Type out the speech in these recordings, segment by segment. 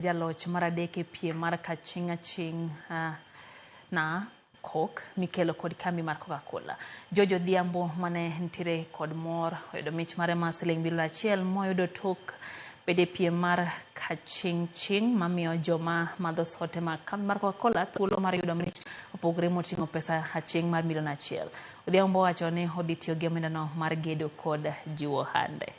Jaloch mar adek e piem mar Kaching' Aching' na Coke mikelo kod kambi mar Coca-Cola. George Odhiambo mane nitiere kod mor oyudo mich mare mar siling milion achiel moyudo tok bedo e piem mar Kaching' Ching' mamiyo joma madho sote mag kambi mar Coca-Cola thuolo mar yudo mich opogore moting'o pesa aching' mar milion achiel. Odhiambo owacho ni odhi tiyo gi omendano mar gedo kod jiwo ohande.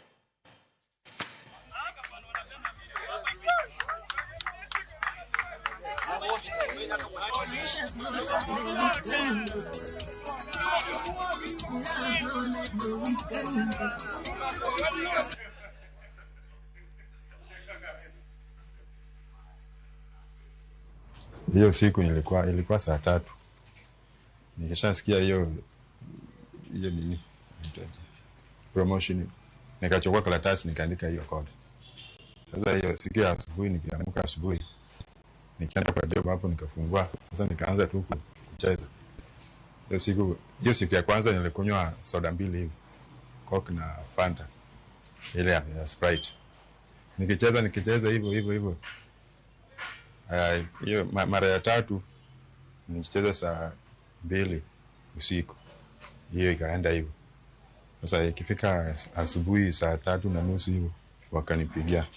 Hiyo siku nilikuwa ilikuwa saa tatu. Nikishasikia hiyo hiyo nini inaitwaje? Promotion, nikachukua karatasi nikaandika hiyo code. Sasa hiyo siku ya asubuhi nikiamka asubuhi nikienda kwa job hapo nikafungua, sasa nikaanza tu kucheza. Hiyo siku ya kwanza nilikunywa soda mbili hivi, Coke na Fanta ile ya Sprite. Nikicheza nikicheza hivyo hivyo hivyo. Hiyo mara ya tatu nikicheza saa 2 usiku, hiyo ikaenda hivyo. Sasa ikifika asubuhi saa 3:30 hivyo wakanipigia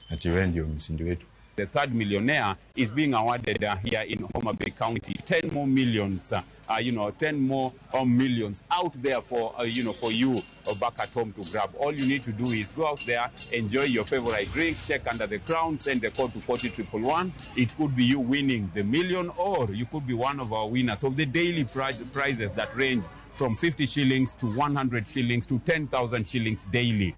ati wewe ndio mshindi wetu. The third millionaire is being awarded here in Homa Bay County. 10 more millions, 10 more millions out there for you back at home to grab. All you need to do is go out there, enjoy your favorite drinks, check under the crown, send the code to 40111. It could be you winning the million, or you could be one of our winners of the daily prizes that range from 50 shillings to 100 shillings to 10,000 shillings daily.